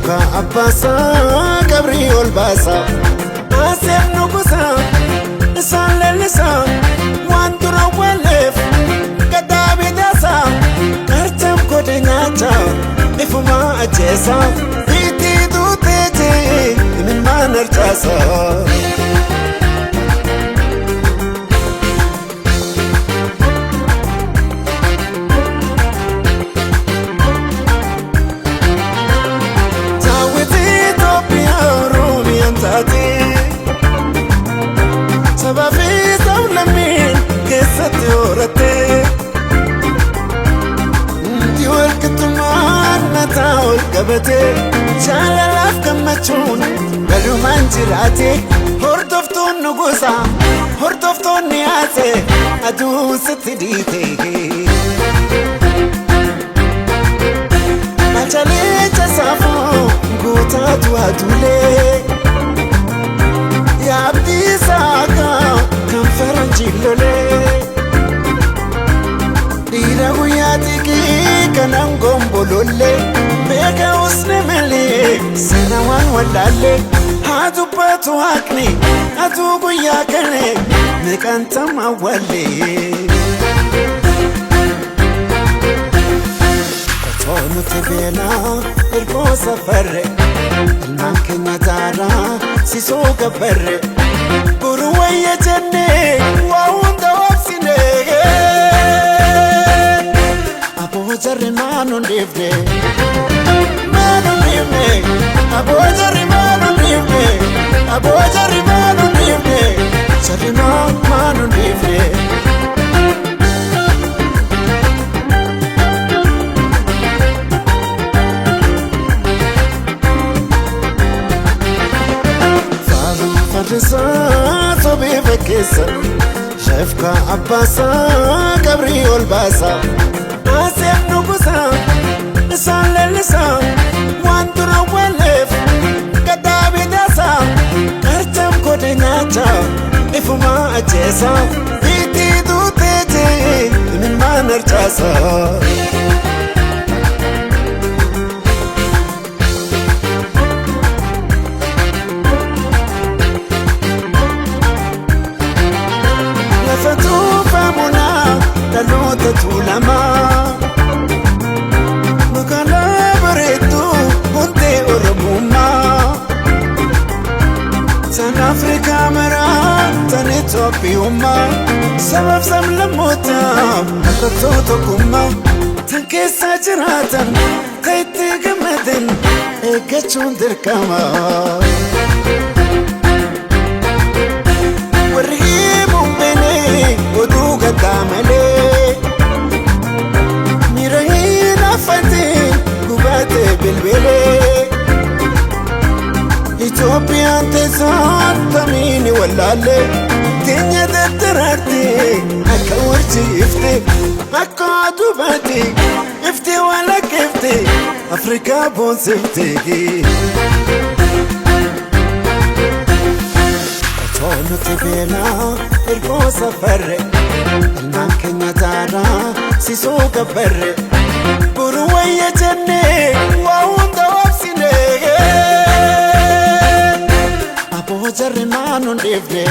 Shafka abbaasaa qabrii ol baasa. Aseef nugusa isaan leellisa waan dura walleef gadaa bitaasa. Qarcam godhe nyaata ifuma ajjeesa. Itti duuteeti imimmaan harcaasa. Daawwiti Itoophiyaa Oromiyaan taate sabaa fi sablammiin keessatti horatte. Hundi walqixxummaan mataa ol qabate jaalalaaf gammachuun galumaan jiraate. Hordoftoonni nugusa hordoftoonni haase aduu sitti dhiite. Machalee saafuu guutaatu aduulee yaabdii saakaa kan faranjii lolee dhiira guyyaa xiqqii kanan gombolollee beeka usne malee sana waan wallaallee haa dubbatu haqni aduu guyyaa kane meeqaan tam awwallee. Otoo nuti beelaa ergoo safarre ilmaan keenya daaraa sisoo gabbarre boru wayya jennee waa hunda obsine. Aboo jarri maan hun dhiifne maan hun dhiifne aboo jarri maan hun dhiifne aboo jarri maan hun dhiifne jarri maan hun dhiifne. Faaruu farrisaa sobee fakkeessa shafka abbaasaa qabrii ol baasa. Aseef nugusa isaan leellisa waan dura walleef gadaa bitaasa. Qarcam godhe nyaata ifuma ajjeesa itti duuteeti imimmaan harcaasa. Lafa tuufamunaa dhaloota tuulamaa magaalaa bareedduu hundee Oromummaa tan Afrikaa maraa tan Itoophiyummaa sabaaf sablammootaa mallattoo tokkummaa tan keessa jiraatan kan itti gammadan eeggachuun dirqama. Warri himuun beene oduu gaddaa malee miira hin affatiin gubatee bilbilee. Itoophiyaan teessoon tamiini wallaalle teenya daddaraarte akka warji ifte akka aduu baate ifte walakkeefte Afrikaa boonsifte. Otoo nuti beelaa ergoo safarre ilmaan keenya daaraa sisoo gabbarre boru wayya jennee waa hunda obsine. Aboo jarri maan hun dhiifne